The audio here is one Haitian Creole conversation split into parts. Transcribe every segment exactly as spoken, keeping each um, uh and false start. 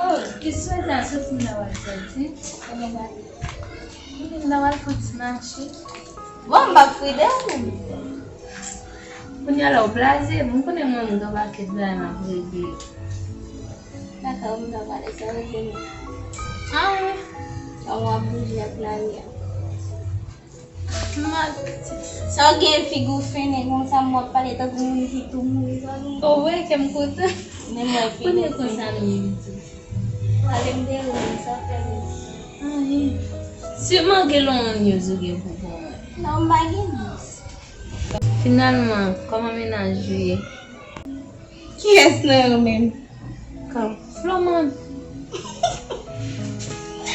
Oh, ki sweta soti m nan w al soti. Ou vin nan w al fè ti mache. Bon, m p ap frite ou. Kounye a la w blaze, m konnen mwen m gen pakèt bagay m ap regle. Dakò, m ta pale sa regle nou. Ah wi. Sa w ap bouje ak lari a. Sa w gen figi w fennen konsa, m w ap pale tankou moun ki tou mouri, sa w gen? O, wè, kè m kontan. Men mwen fini. Konnen konsa m ye, m di. Pale m de ou, sa w fè m? Anyen. Siman gen lòt moun yo zo gen pou pou mwen. Non, m pa gen dis. Finalman, kòman mennaj ou ye? Kiyès nan yo menm? Kan Flòmàn.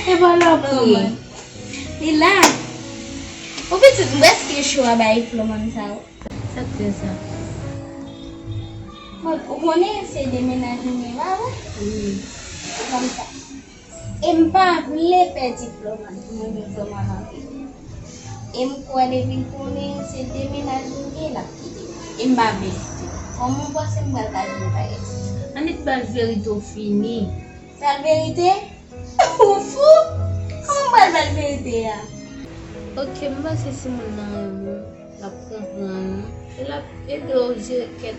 E pa la pou li. Li la. Ou pitit, m prèske cho a bay Flòmàn sa yo. Sa k fè sa? Bon, ou konnen se de mennaj mwen, pa vre? Wi. Se kòmsa. E m pa vle pèdi Flòmàn, mwen renmen Flòmàn anpil. E m kwè depi l konnen se de mennaj m gen, l ap kite m. E m pa vle kite l. Kòman w panse m pral ba l yon bagay? Annik ba l verite w fini. Ba l verite? Ou fou? Kòman m pral ba l verite a? Oke, m panse si moun nan renmen w, l ap konprann ou. E l ap ede w jere kèk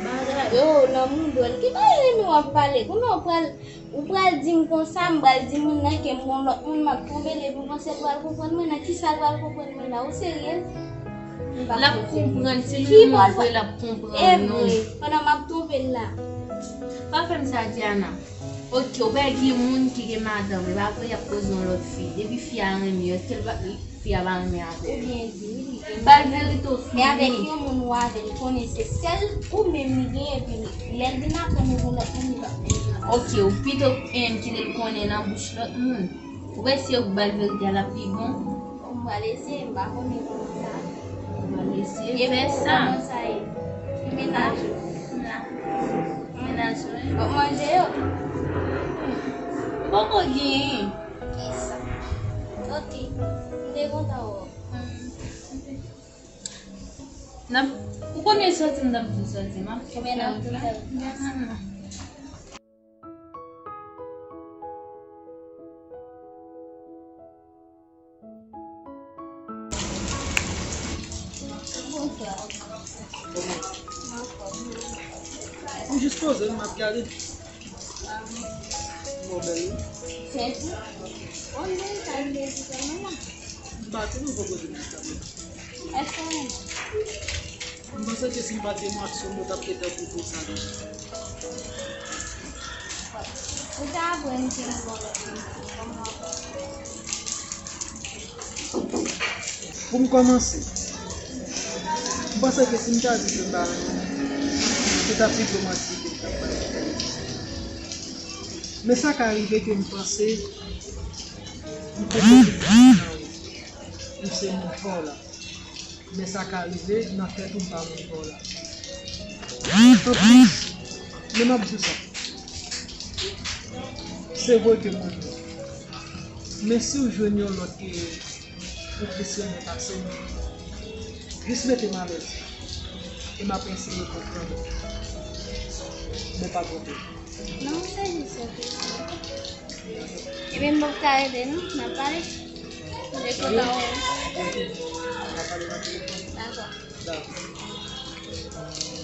bagay. Yo, lanmou dwòl. Ki bagay renmen w ap pale? Kounye a w pral Ou pral di m konsa, m pral di moun nan ke m gon lòt moun, m ap twonpe l, epi w panse l pral konprann mwen? Nan kisa l pral konprann mwen la? Ou serye? M pa konprann. L ap konprann, si nou renmen vre, l ap konprann nou. E vre, pandan m ap twonpe l la. Pa fè m sa, Diana. Oke, ou pa gen moun ki gen madanm, e pa vre, y ap poze yon lòt fi. Depi fi a renmen w, èske l pa, fi a pa renmen avè w? Ou byen di, wi, li gen. Ba l verite w fini. Men avèk yon moun ou avè l, konnen se sèl ou menm li gen, epi lè l vin aprann ou gon lòt moun, li p ap menm jan. Oke, ou pito, em, kite l konnen nan bouch lòt moun. Ou pa eseye ou ba l verite a, l ap pi bon? Bon, m pral eseye, m pa konnen kòman sa. Ou pral eseye fè sa. Kòman sa ye? Ki mennaj ou? La. Mennaj mwen. W ap manje yo? M poko genyen. Kisa? Oke. M te kontan wè w. N ap, ou konnen sòti, m t ap tou sòti. M ap tou fè wout la. Ou jis poze, m ap gade. Mò bèl wi. Sèzi. Bon, men sa m te di kòman la? M pa te nan pwopoze m sa. Èske w renmen? M panse ke si m pa te mwen ak Somo, t ap te tankou konsa deja. Ou ta aprann ke m gon lòt moun kòman. Pou m kòmanse, m panse ke si m ta di ke m pa renmen w, se ta pi gwo manti ke m t ap bay. Men sa ka rive ke m panse m poko fin nan ou. M se moun pa w la. Men sa ka rive nan tèt ou m pa moun pa w la. Anplis, men m ap di w sa. Se vre ke m renmen w. Men si w jwenn yon lòt ke ou plis renmen pase m, jis mete m alèz. E m ap eseye konprann ou. Men pa twonpe m. Non, se jis yon kesyon. Ebyen, m pap ka rete, non. N ap pale. M te kontan wè w. N ap pale nan telefòn. Dakò. Dakò.